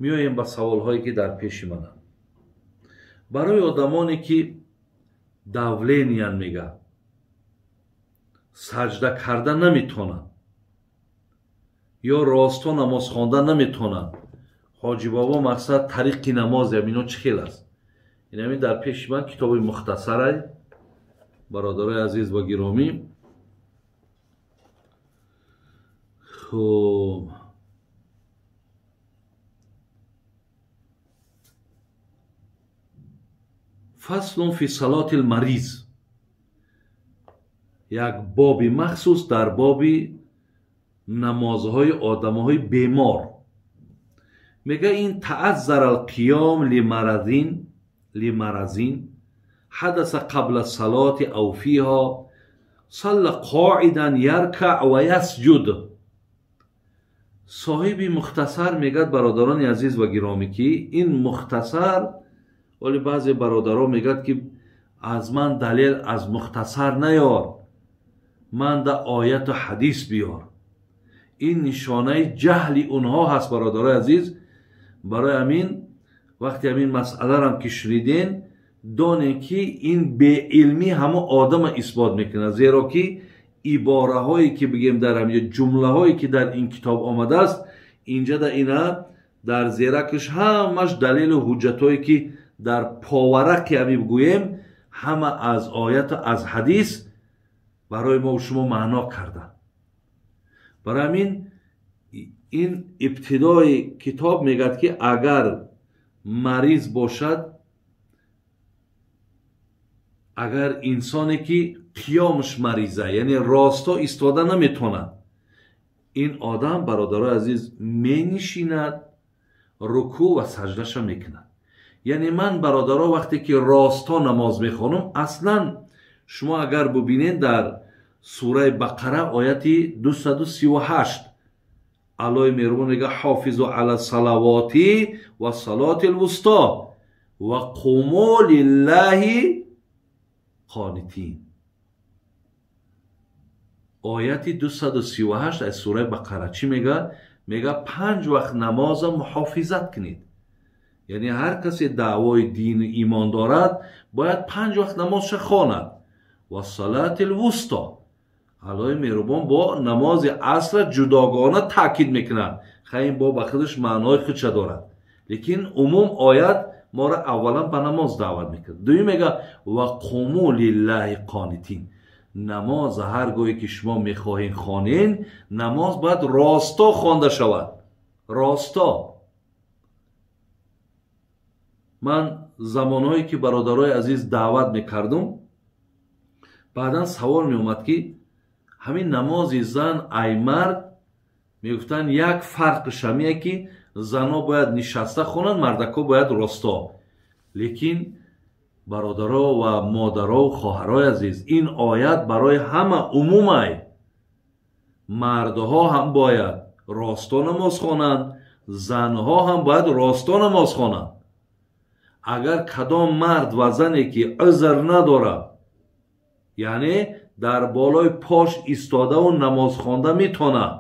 Меоем ба саволҳое ки дар пеши мананд. Барои одамоне ки давлениян мега, саҷда карда наметонанд ё росто намоз хонда наметонанд, ҳоҷи бобо мақсад тариқи намозям ино чӣ хел аст? Инами дар пеши ман китоби мухтасарай, бародарои азиз ва гиромӣ. Хуб, фаслун фи салоти лмариз, як боби махсус дар боби намозҳои одамоҳои бемор. Мега ин тааззара алқиём лимаразин ҳадаса қабла салоти ав фиҳо салла қоидан яркаъ ва ясҷуд. Соҳиби мухтасар мегӯяд, бародарони азиз ва гиромӣ, ки ин мухтасар, вале баъзе бародаро мегӯяд ки аз ман далел аз мухтасар наёр, ман да ояту ҳадис биёр. Ин нишонаи ҷаҳли онҳо ҳаст, бародарои азиз. Барои ҳамин вақте ҳамин масъаларам ки шуниден, донем ки ин беилмӣ ҳамо одама исбот мекунад, зеро ки ибораҳое ки бигем дар ҳамин ҷумлаҳое ки дар ин китоб омадааст, инҷа да ина дар зеракаш ҳамаш далелу ҳуҷҷатҳое ки дар поварақи ҳамин бигӯем, ҳама аз ояту аз ҳадис барои мо шумо маъно карданд. Барои ҳамин ин ибтидои китоб мегӯяд ки агар мариз бошад, агар инсоне ки қиёмаш мариза, яъне росто истода наметонад, ин одам, бародарои азиз, менишинад, рукӯъ ва саҷдаша мекунад. Яъне ман, бародаро, вақте ки росто намоз мехонам, аслан шумо агар бубинед дар сураи Бақара ояти 238 Аллоҳи меҳрубон мега ҳофизу ала салавоти ва салоти лвусто ва қуму лиллаҳи қонитин. Ояти 238 аз сураи Бақара чӣ мега? Мега панҷ вақт намоза муҳофизат кунед. Яъне ҳар касе даъвои дину имон дорад, бояд панҷ вақт намозша хонад. Ва салати лвусто. Аллоҳи меҳрубон бо намози асра ҷудогона таъкид мекунад. Хай ин бо ба худаш маънои худша дорад, лекин умум оят моро аввалан ба намоз даъват мекунад. Дуюм мега ва қуму лиллаҳи қонитин. Намоз ҳар гоҳе ки шумо мехоҳед хонен, намоз бояд росто хонда шавад. Росто. Ман замонҳое ки бародарои азиз даъват мекардум, баъдан савол меомад ки ҳамин намози зан ай мард, мегуфтанд як фарқш ҳамие ки занҳо бояд нишаста хонанд, мардако бояд росто. Лекин бародаро ва модаро хоҳарои азиз, ин оят барои ҳама умумай. Мардҳо ҳам бояд росто намоз хонанд, занҳо ҳам бояд росто намоз хонанд. Агар кадом мард ва зане ки узр надорад, яъне дар болои пош истодаву намоз хонда метонад,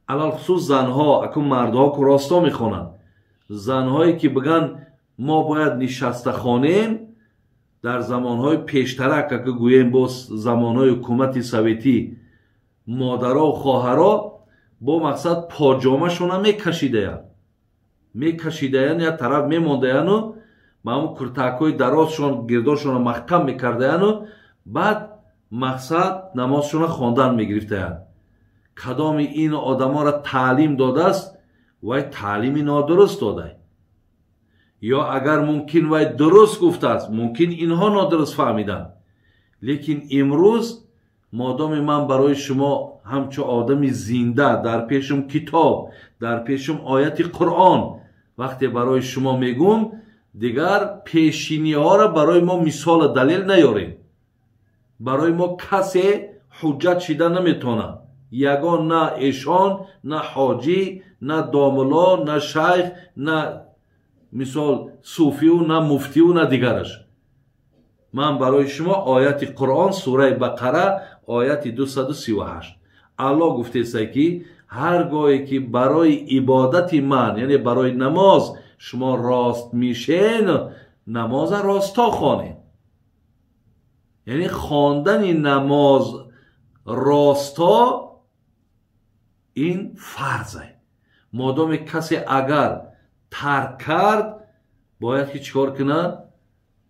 алалхусус занҳо, акун мардҳо ку росто мехонанд, занҳое ки бигӯянд мо бояд нишаста хонем, дар замонҳои пештарак, ака гӯем бо замонҳои ҳукумати советӣ, модаро хоҳаро бо мақсад поҷомашона мекашидаянд, мекашидаянд, як тараф мемондаяну ба ҳамун куртакҳои дарозшон гирдошонро маҳкам мекардаяну баъд мақсад намозшонро хондан мегирифтаянд. Кадоми ин одаморо таълим додааст, вай таълими нодуруст додай. Ё агар мумкин вай дуруст гуфтааст, мумкин инҳо нодуруст фаҳмиданд. Лекин имрӯз модоми ман барои шумо ҳамчун одами зинда дар пешум китоб, дар пешум ояти Қуръон вақте барои шумо мегӯм, дигар пешиниҳоро барои мо мисолу далел наёрем. Барои мо касе ҳуҷҷат шида наметавонад. Ягон на эшон, на ҳоҷӣ, на домуло, на шайх, на мисол суфию, на муфтию, на дигараш. Ман барои шумо ояти Қуръон, сураи Бақара, ояти 238. Аллоҳ гуфтеста ки ҳар гоҳе ки барои ибодати ман, яъне барои намоз шумо рост мешен, намоза росто хонед. Яъне хондани намоз росто ин фарзе. Модоме касе агар тарк кард, бояд ки чикор кунад?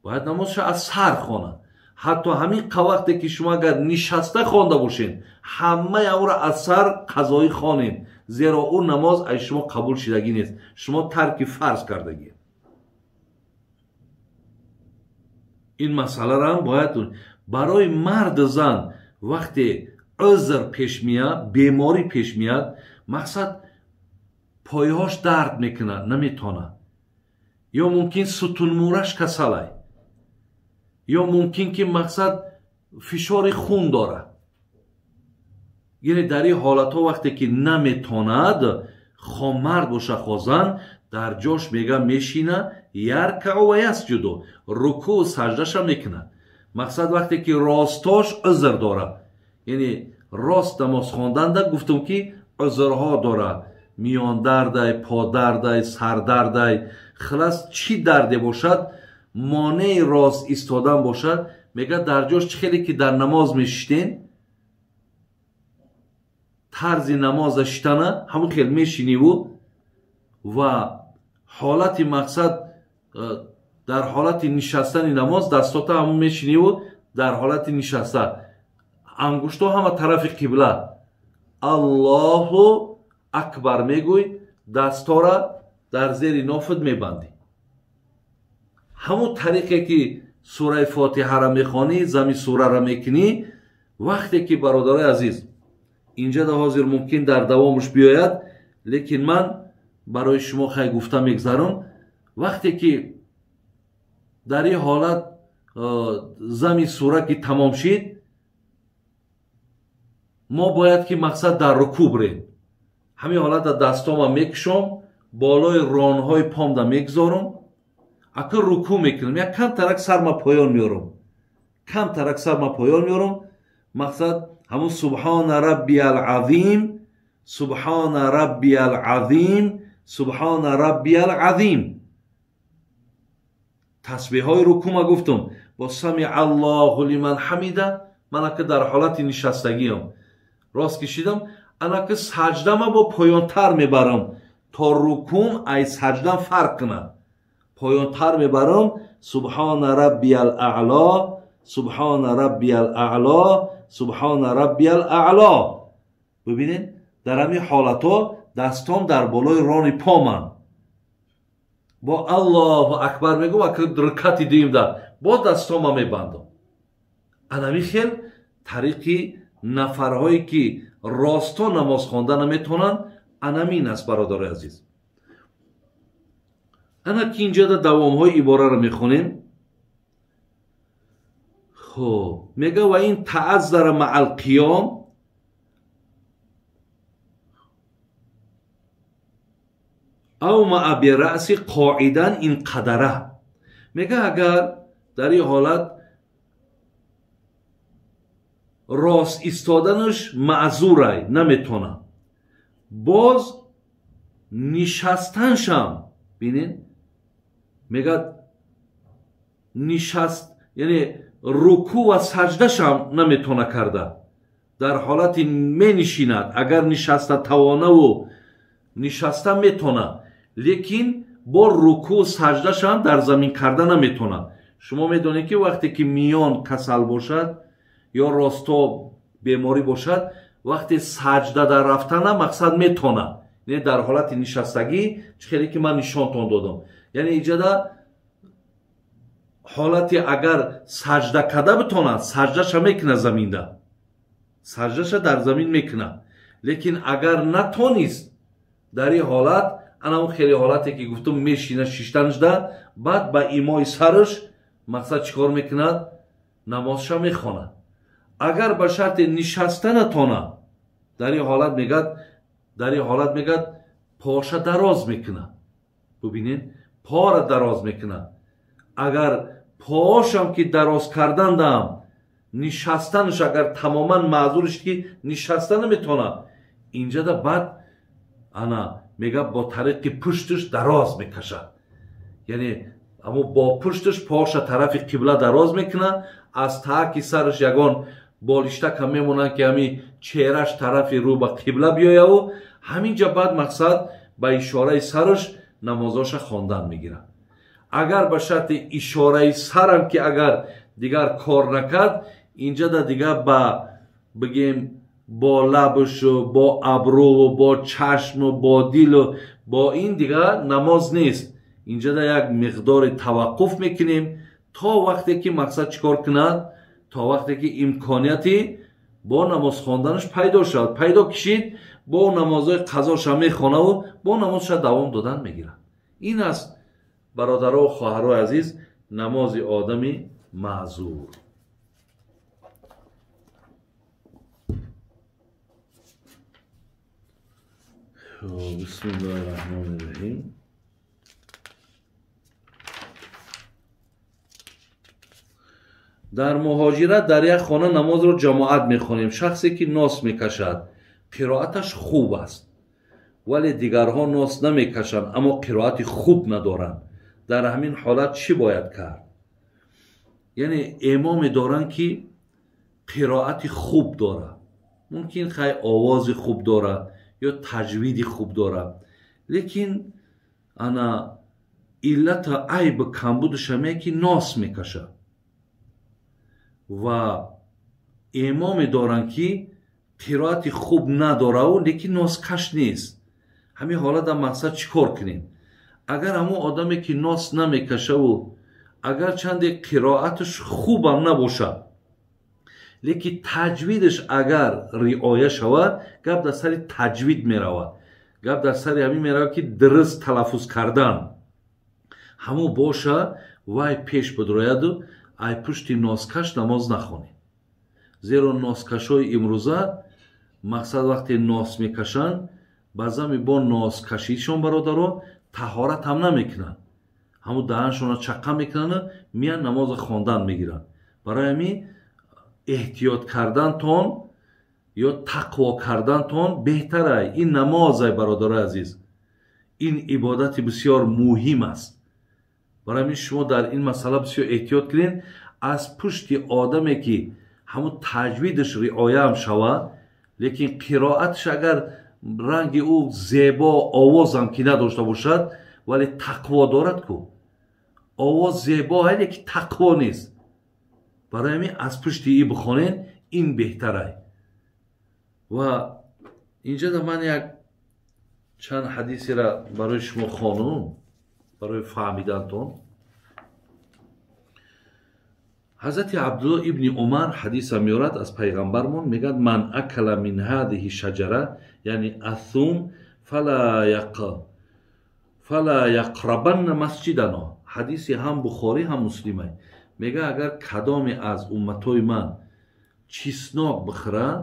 Бояд намозша аз сар хонад. Ҳатто ҳамин вақте ки шумо агар нишаста хонда бошед, ҳамаи онро аз сар қазоӣ хонед, зеро ӯ намоз аз шумо қабул шидагӣ нест, шумо тарки фарз кардагӣ. Ин масъаларо ҳам бояд барои мард зан вақте узр пеш меяд, беморӣ пеш меяд, мақсад пойҳош дард мекунад, наметонад, ё мумкин сутунмӯраш касалай, ё мумкин ки мақсад фишори хун дорад. Яъне дар ин ҳолатҳо вақте ки наметонад, хо мард боша хо зан, дар ҷош мега мешина, яркау ва ясҷуду, рукӯъ саҷдаша мекунад. Мақсад вақте ки ростош узр дорад, яъне рост намоз хонданда гуфтум ки узрҳо дорад, миёндардай, подардай, сардардай, хилас чӣ дарде бошад, монеи рост истодан бошад, мега дар ҷош чӣ хеле ки дар намоз мешиштен, тарзи намоза шитана ҳамон хел мешиниву ва ҳолати мақсад дар ҳолати нишастани намоз дастота ҳамон мешиниву дар ҳолати нишаста ангушто ҳама тарафи қибла, Аллоҳу акбар мегӯй, дастора дар зери нофат мебандӣ. Ҳамон тариқе ки сураи фотиҳара мехонӣ, зами сурара мекунӣ. Вақте ки бародарои азиз, инҷа да ҳозир мумкин дар давомаш биёяд, лекин ман барои шумо хай гуфта мегзарам. Вақте ки дар ин ҳолат зами сура ки тамом шид, мо бояд ки мақсад дар рукӯъ бирем. Ҳамин ҳолатда дастома мекушом, болои ронҳои помда мегузорам, ака рукӯъ мекунам, як камтарак сарма поён меорам, камтарак сарма поён меорам. Мақсад ҳамун субҳона раббиял азим, субҳона раббиял азим, субҳона раббиял азим. Тасбеҳҳои рукӯъ ма гуфтум, бо самиа Аллоҳу лиман ҳамида. Ман ака дар ҳолати нишастагиам рост кишидам, анака саҷдама бо поёнтар мебарам, то рукӯъ ай саҷдам фарқ кунад, поёнтар мебарам. Субҳона раббиял аъло, субҳона раббиял аъло, субҳона раббиял аъло. Бибинед, дар ҳамин ҳолатҳо дастом дар болои рони поманд, бо Аллоҳу акбар мегӯм, ака рукати дуюмда бо дастома мебандам. Анами хел тариқи нафарҳое ки росто намоз хонда наметавонанд, анамин аст, бародарои азиз. Ана ки инҷода давомҳои ибораро мехонем. Хоб, мега ва ин тааззара маал қиём ав маа бираъси қоидан ин қадара. Мега агар дар ин ҳолат рост истоданаш маъзурай, наметонад, боз нишастаншам, бинед, мегӯяд нишаст, яъне рукӯъ ва саҷдашам наметона карда, дар ҳолати менишинад, агар нишаста тавонаву нишаста метона, лекин бо рукӯъ саҷдашам дар замин карда наметонад. Шумо медонед ки вақте ки миён касал бошад ё росто беморӣ бошад, вақте саҷда дар рафтана мақсад метона, не дар ҳолати нишастагӣ, чӣ хеле ки ман нишонтон додам. Яъне иҷода ҳолати агар саҷда карда битонад, саҷдаша мекунад заминда, саҷдаша дар замин мекунад. Лекин агар натонист, дар ин ҳолат анамон хеле ҳолате ки гуфтум, мешина шиштанашда, баъд ба имои сараш мақсад чӣ кор мекунад? Намозша мехонад. Агар ба шарти нишаста натонад, дар ин ҳолат мегӯяд, дар ин ҳолат мегӯяд поша дароз мекунад. Бубинед, пора дароз мекунад. Агар поошам ки дароз кардандам, нишастанаш агар тамоман маъзурш ки нишаста наметонад, Инҷада баъд ана мега бо тариқи пушташ дароз мекашад, яъне амо бо пушташ поша тарафи қибла дароз мекунад, аз тааки сараш ягон болиштака мемонанд, ки ҳамин чеҳраш тарафи рӯ ба қибла биёяву ҳаминҷа баъд мақсад ба ишораи сараш намозоша хондан мегирад. Агар ба шарти ишораи сарам ки агар дигар кор накард, инҷада дигар ба бигем бо лабшу бо абруву бо чашму бо дилу бо ин дигар намоз нест. Инҷада як миқдори таваққуф мекунем то вақте ки мақсад чӣ кор кунад, то вақте ки имконияти бо намоз хонданаш пайдо шавад. Пайдо кишид, бо намозҳои қазоша мехонаву бо намозша давом додан мегирад. Ин аст, бародаро ва хоҳарои азиз, намози одами маъзур. Бисмиллоҳи раҳмони раҳим. Дар муҳоҷират дар як хона намозро ҷамоат мехонем. Шахсе ки нос мекашад, қироаташ хуб аст, вале дигарҳо нос намекашанд, аммо қироати хуб надоранд. Дар ҳамин ҳолат чӣ бояд кард? Яъне имоме доранд, ки қироати хуб дорад, мумкин хай овози хуб дорад ё таҷвиди хуб дорад, лекин ана иллата айб камбудаш ҳаме ки нос мекашад. Ва имоме доранд, ки қироати хуб надораву лекин носкаш нест. Ҳамин ҳолат дар мақсад чӣ кор кунем? Агар ҳамон одаме ки нос намекашаву агар чанде қироаташ хубам набошад, лекин таҷвидаш агар риоя шавад, гап дар сари таҷвид меравад, гап дар сари ҳамин меравад, ки дуруст талаффуз кардан ҳамон боша, вай пеш бидрояду ай пушти носкаш намоз нахонед. Зеро носкашҳои имрӯза мақсад вақте нос мекашанд, баъзан бо носкашишон, бародаро, таҳорат ҳам намекунанд, ҳамун даҳаншонро чаққа мекунанд, миян намоза хондан мегиранд. Барои ҳамин эҳтиёт кардантон ё тақво кардантон беҳтарай. Ин намозай, бародарои азиз, ин ибодати бисёр муҳим аст. Барои ҳамин шумо дар ин масъала бисёр эҳтиёт кунед. Аз пушти одаме ки ҳамун таҷвидаш риояам шавад, лекин қироаташ агар ранги ӯ зебо овозам ки надошта бошад, вале тақво дорад ку, овоз зебо ҳай, лекин тақво нест. Барои ҳамин аз пушти и бихонед, ин беҳтарай. Ва инҷода ман як чанд ҳадисеро барои шумо хонум, барои фаҳмидантон. Ҳазрати Абдулло ибни Умар ҳадиса меорад аз пайғамбармон, мегӯяд: ман акала мин ҳадиҳи шаҷара, яъне асум, фала яқрабанна масҷидано. Ҳадиси ҳам Бухорӣ ҳам Муслимай. Мегӯяд агар кадоме аз умматҳои ман чиснок бихӯрад,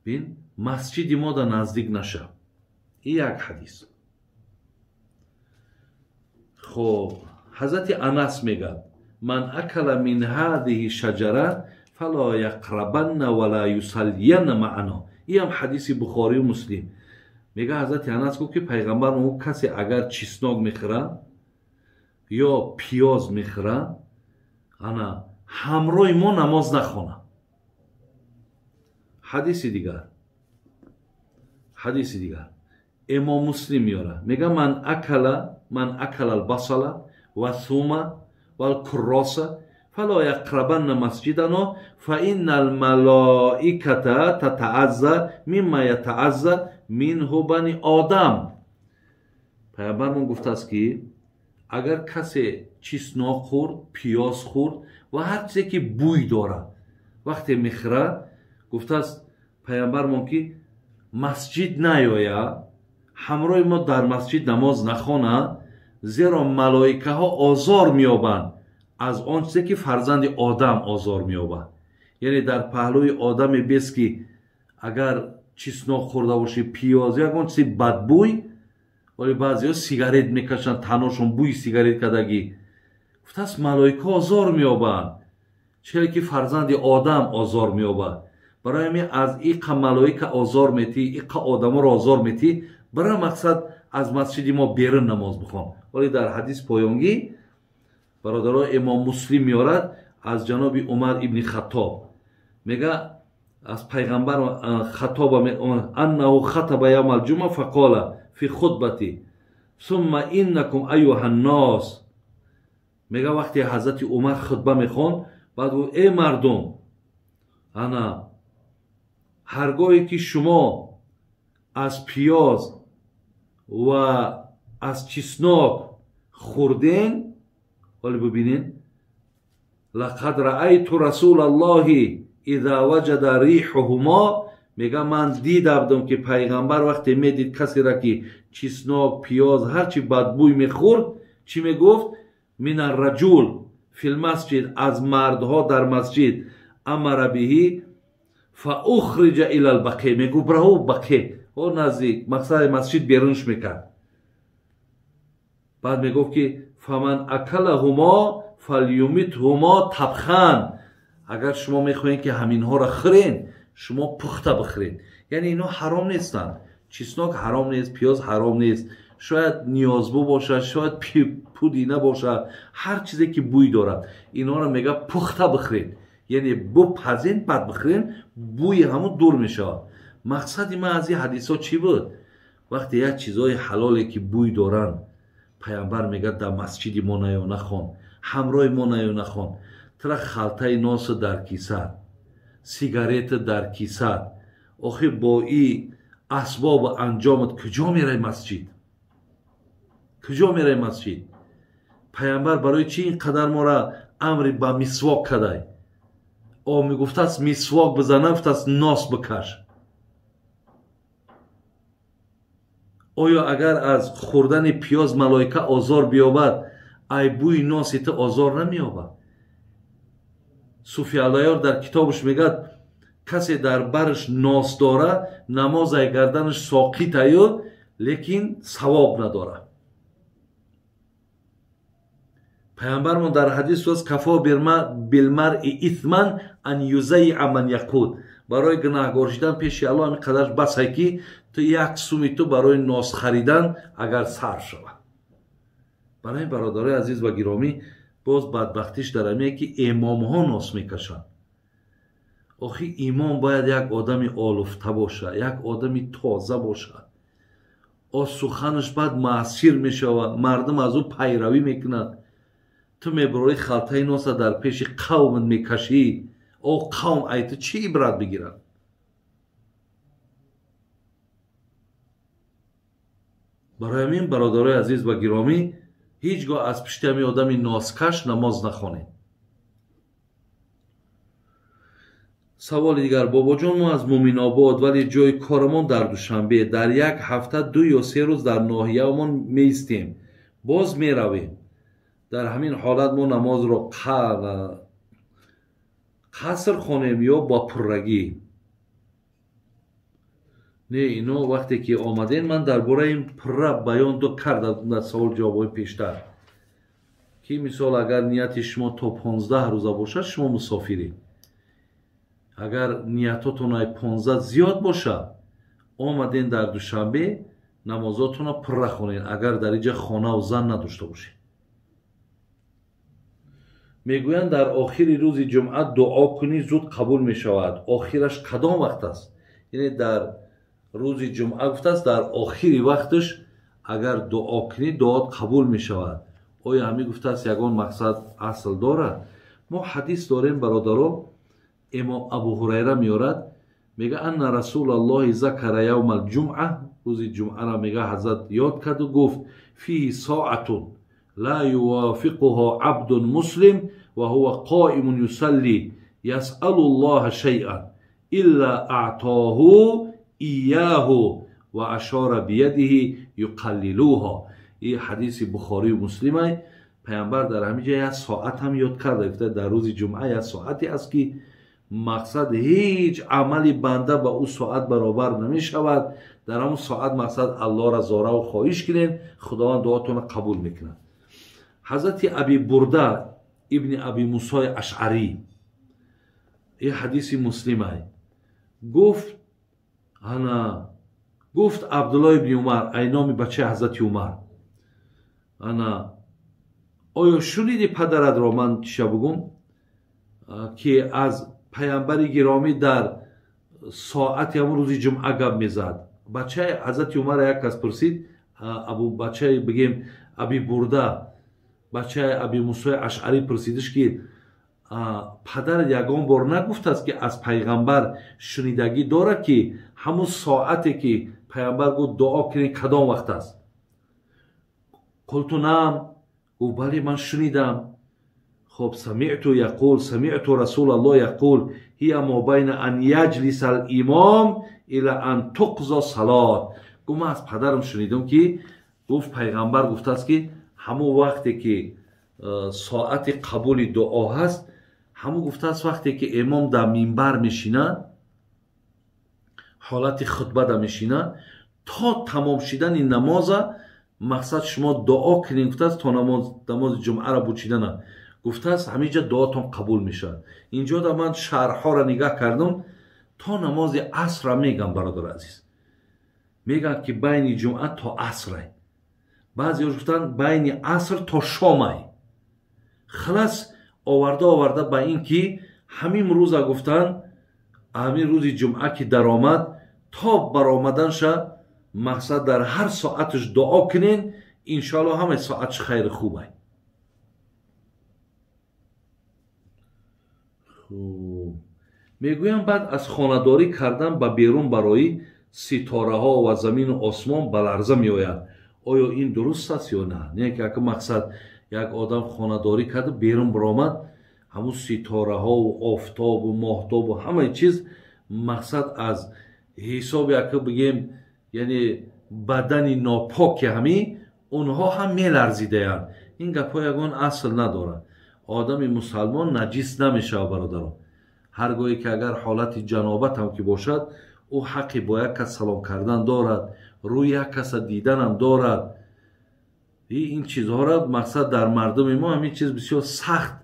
бин масҷиди мо да наздик нашав. Ин як ҳадис. Хоб, ҳазрати Анас мегӯяд: ман акала мин ҳадиҳи шаҷара фала яқрабанна вала юсаллиянна маъано. Ин ҳам ҳадиси Бухорию Муслим. Мегӯяд ҳазрати Анас гуфт, ки пайғамбар мо касе агар чиснок мехӯрад ё пиёз мехӯрад, ана ҳамроҳи мо намоз нахонад. Ҳадиси дигар, ҳадиси дигар имом Муслим меорад, мегӯяд ман акала албасала ва сума валкурроса фала яқрабанна масҷидано фа инна алмалоиката татаазза мимма ятаазза минҳу бани одам. Пайғамбармон гуфтааст, ки агар касе чиснок хӯрд, пиёз хӯрд ва ҳар чизе ки бӯй дорад вақте мехӯрад, гуфтааст пайғамбармон, ки масҷид наёяд, ҳамроҳи мо дар масҷид намоз нахонад, зеро малоикаҳо озор меёбанд аз он чизе ки фарзанди одам озор меёбад. Яъне дар паҳлӯи одаме бест, ки агар чиснок хӯрда бошӣ, пиёз ягон чизи бадбӯй, вале баъзеҳо сигарет мекашанд, таношон бӯи сигарет кардагӣ, гуфтааст малоика озор меёбанд, чизе ки фарзанди одам озор меёбад. Барои ҳамин аз иқа малоика озор метӣ, иқа одаморо озор метӣ, барои мақсад аз масҷиди мо берун намоз бихон. Вале дар ҳадис поёнгӣ бародаро имом Муслим меорад аз ҷаноби Умар ибни Хаттоб, мега аз пайғамбар Хаттоба аннаҳу хатаба явма алҷума фақола фи хутбати сумма иннакум аюҳа ннос. Мега вақте ҳазрати Умар хутба мехонд, баъд гуфт: эй мардум, ана ҳаргоҳе ки шумо аз пиёз ва аз чеснок хӯрден, ҳоле бибинен, лақад раайту расулаллоҳи иза ваҷада риҳуҳумо, мега ман дида будам ки пайғамбар вақте медид касеро ки чеснок, пиёз, ҳарчи бадбӯй мехӯрд, чӣ мегуфт? Мин арраҷул фил масҷид, аз мардҳо дар масҷид, амара биҳи фаухриҷа ила албақе, мегуфт браҳу бақе, о наздик мақсади масҷид берунш мекард. Баъд мегуфт ки фаман акалаҳумо фалюмитҳумо табхан, агар шумо мехоҳед ки ҳаминҳоро хӯрен, шумо пухта бихӯред. Яъне инҳо ҳаром нестанд, чеснок ҳаром нест, пиёз ҳаром нест, шояд ниёзбу бошад, шояд пудина бошад, ҳар чизе ки бӯй дорад, инҳоро мега пухта бихӯред, яъне бупазен, баъд бихӯрен, бӯи ҳамун дур мешавад. Мақсади ман аз ин ҳадисҳо чӣ буд? Вақте як чизҳои ҳалоле ки бӯй доранд, пайғамбар мегӯяд дар масҷиди мо наё нахон, ҳамроҳи мо наё нахон, тра халтаи носу дар кисат, сигарета дар кисат, охи бо и асбобу анҷомат куҷо мерай масҷид? Куҷо мерай масҷид? Пайғамбар барои чӣ ин қадар моро амри ба мисвок кадай? О мегуфтааст мисвок бизан, нагуфтааст нос бикаш. Оё агар аз хӯрдани пиёз малоика озор биёбад, ай бӯи носи ту озор намеёбад? Суфи Аллоёр дар китобаш мегӯяд касе дар бараш нос дора, намоз ай гарданаш соқит аю, лекин савоб надорад. Пайғамбармон дар ҳадис аст: кафо билмаръи исман ан юзайя ман яқуд. Барои гунаҳгор шудан пеши Аллоҳ ҳамин қадар басай ки ту як суми ту барои нос харидан агар сарф шавад. Барои бародарои азиз ва гиромӣ, боз бадбахтиш дар ҳамие ки имомҳо нос мекашанд. Охи имом бояд як одами олуфта бошад, як одами тоза бошад. О суханаш баъд маъсир мешавад, мардум аз ӯ пайравӣ мекунад. Ту мебурорӣ халтаи носа дар пеши қавмат мекашӣ, о қавм ай ту чӣ ибрат бигирад? Барои ҳамин бародарои азиз ва гиромӣ, ҳеҷ гоҳ аз пишти ҳамин одами носкаш намоз нахонед. Саволи дигар: бобоҷон, мо аз Муминобод, вале ҷои корамон дар Душанбе. Дар як ҳафта 2 ё 3 рӯз дар ноҳияамон меистем, боз меравем. Дар ҳамин ҳолат мо намозро қаср хонем ё бо пуррагӣ? Не, ино вақте ки омадем, ман дар бораи ин пурра баён карда дар савол ҷавобҳои пештар, ки мисол агар нияти шумо то 15 рӯза бошад, шумо мусофиред. Агар ниятотон ай 15 зиёд бошад, омаден дар Душанбе, намозотонро пурра хонед, агар дар инҷа хонаву зан надошта бошед. Мегӯянд дар охири рӯзи ҷумъа дуо кунӣ зуд қабул мешавад. Охираш кадом вақт аст? Яъне дар рӯзи ҷумъа гуфтааст, дар охири вақташ агар дуо кунӣ, дуот қабул мешавад. Оё ҳамин гуфтааст ягон мақсад асл дорад? Мо ҳадис дорем бародаро, имом Абу Ҳурайра меорад, мега анна расулаллоҳи закара явма алҷумъа, рӯзи ҷумъаро мега ҳазрат ёд карду гуфт: фиҳи соатун ла ювофиқуҳо абдун муслим ва ҳува қоимун юсалли ясъалу ллоҳа шайъан илла аътоҳу ияҳу ва ашора биядиҳи юқаллилуҳо. Ин ҳадиси Бухорию Муслимай. Пайғамбар дар ҳамин ҷа як соат ҳам ёд карда, гуфта дар рӯзи ҷумъа як соате аст ки мақсад ҳеҷ амали банда ба ӯ соат баробар намешавад. Дар ҳамон соат мақсад Аллоҳро зораву хоҳиш кунед, Худованд дуотонро қабул мекунад. Ҳазрати Аби Бурда ибни Аби Мусои Ашъарӣ, ин ҳадиси Муслимай, Гуфт ана гуфт Абдулло ибни Умар, ай номи бачаи ҳазрати Умар, ана оё шуниди падаратро ман чиша бугум ки аз паямбари гиромӣ дар соати ҳамон рӯзи ҷумъа гап мезад? Бачаи ҳазрати Умара як кас пурсид, абу бачаи бигем Аби Бурда, бачаи Аби Мусои Ашъарӣ пурсидиш ки падарат ягон бор нагуфтааст ки аз пайғамбар шунидагӣ дорад ки ҳамун соате ки пайғамбар гуфт дуо кунед кадом вақт аст? Қулту наам. Гуфт бале, ман шунидам. Хоб, самиъту яқул, самиъту расулаллоҳ яқул ҳия мо байна ан яҷлиса алимом ила ан туқзо салот. Гуфт ман аз падарам шунидам ки гуфт пайғамбар гуфтааст ки ҳамун вақте ки соати қабули дуо ҳаст, ҳамун гуфтааст вақте ки имом дар минбар мешинад, ҳолати хутба да мешинад, то тамом шидани намоза мақсад шумо дуо кунед, гуфтааст то намози ҷумъаро бучидана, гуфтааст ҳаминҷа дуотон қабул мешавад. Инҷо да ман шарҳҳоро нигаҳ кардам, то намози асрра мегам, бародари азиз, мегӯянд ки байни ҷумъа то асрай, баъзеҳо гуфтанд байни аср то шомай. Хилас оварда ба ин ки ҳамин рӯза гуфтанд, ҳамин рӯзи ҷумъа ки даромад то баромаданша мақсад дар ҳар соаташ дуо кунен, иншоалло ҳамаи соатш хайри хубай. Хуб, мегӯям баъд аз хонадорӣ кардан ба берун барои ситораҳо ва замину осмон ба ларза меояд. Оё ин дуруст аст ё на? Не ки ака мақсад як одам хонадорӣ кард, берун баромад, ҳамун ситораҳову офтобу моҳтобу ҳамаи чиз мақсад аз ҳисоби ака бигем, яъне бадани нопоки ҳамӣ онҳо ҳам меларзидаянд. Ин гапҳо ягон асл надорад. Одами мусалмон наҷис намешавад, бародарон. Ҳар гоҳе ки агар ҳолати ҷанобат ҳам ки бошад, ӯ ҳаққи бо як кас салом кардан дорад, рӯи як каса диданам дорад. Ин чизҳоро мақсад дар мардуми мо ҳамин чиз бисёр сахт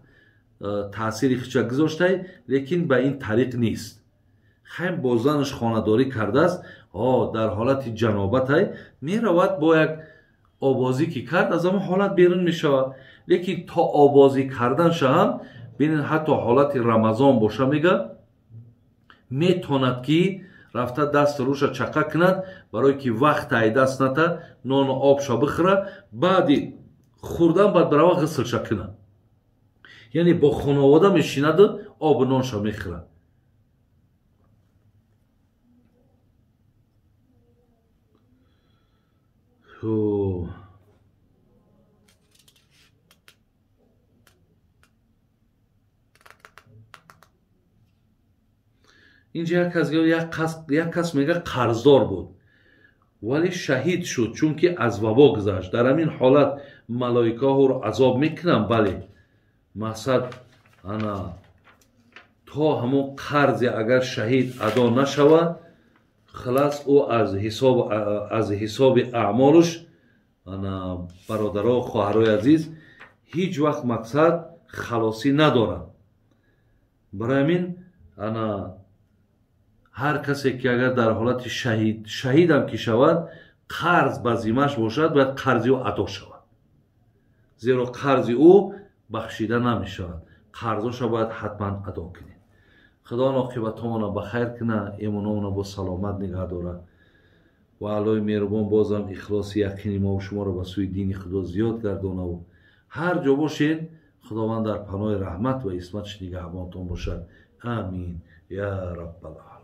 таъсири хича гузоштай, лекин ба ин тариқ нест. Хайм бо занаш хонадорӣ кардааст, дар ҳолати ҷанобатай меравад, бо як обозӣ ки кард аз ҳамон ҳолат берун мешавад. Лекин то обозӣ карданша ҳам бинед, ҳатто ҳолати Рамазон боша, мега метонад ки рафта даст рӯша чақа кунад, барое ки вақт ай даст ната, нону обша бихӯра, баъди хӯрдан баъд барава ғуслша кунад. Яъне бо хонавода мешинаду обу нонша мехӯрад. Инҷа як кас мега қарздор буд, вале шаҳид шуд, чунки аз вабо гузашт. Дар ҳамин ҳолат малоикаҳоро азоб мекунанд. Бале, мақсад ана то ҳамон қарзе агар шаҳид адо нашавад, хилас ӯ аз ҳисоби аъмолаш, ана бародаро, хоҳарои азиз, ҳеҷ вақт мақсад халосӣ надорад. Барои ҳамин ана ҳар касе ки агар дар ҳолати шаҳидам ки шавад, қарз ба зиммаш бошад, бояд қарзи ӯ адо шавад, зеро қарзи ӯ бахшида намешавад. Қарзоша бояд ҳатман адо кунед. Худо оқибатҳомона ба хайр кунад, эмономона бо саломат нигаҳ дорад ва Аллоҳи меҳрубон бозам ихлоси яқини мову шуморо ба сӯи дини Худо зиёд гардонаву ҳар ҷо бошед, Худованд дар паноҳи раҳмат ва исматаш нигаҳбонтон бошад. Амин я раббал.